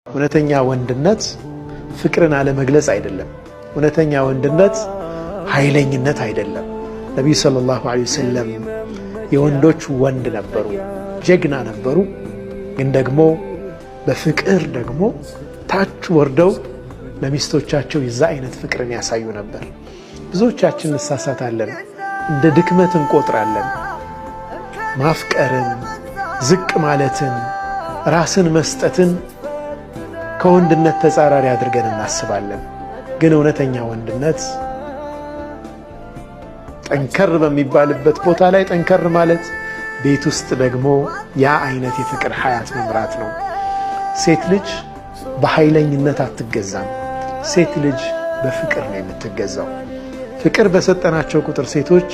እውነተኛ ወንድነት ፍቅርን አለመግለጽ አይደለም። እውነተኛ ወንድነት ኃይለኝነት አይደለም። ነቢዩ ሰለላሁ ዐለይሂ ወሰለም የወንዶች ወንድ ነበሩ፣ ጀግና ነበሩ። ግን ደግሞ በፍቅር ደግሞ ታች ወርደው ለሚስቶቻቸው የዛ አይነት ፍቅርን ያሳዩ ነበር። ብዙዎቻችን እንሳሳታለን፣ እንደ ድክመት እንቆጥራለን። ማፍቀርን፣ ዝቅ ማለትን፣ ራስን መስጠትን ከወንድነት ተጻራሪ አድርገን እናስባለን። ግን እውነተኛ ወንድነት ጠንከር በሚባልበት ቦታ ላይ ጠንከር ማለት፣ ቤት ውስጥ ደግሞ ያ አይነት የፍቅር ሀያት መምራት ነው። ሴት ልጅ በኃይለኝነት አትገዛም። ሴት ልጅ በፍቅር ነው የምትገዛው። ፍቅር በሰጠናቸው ቁጥር ሴቶች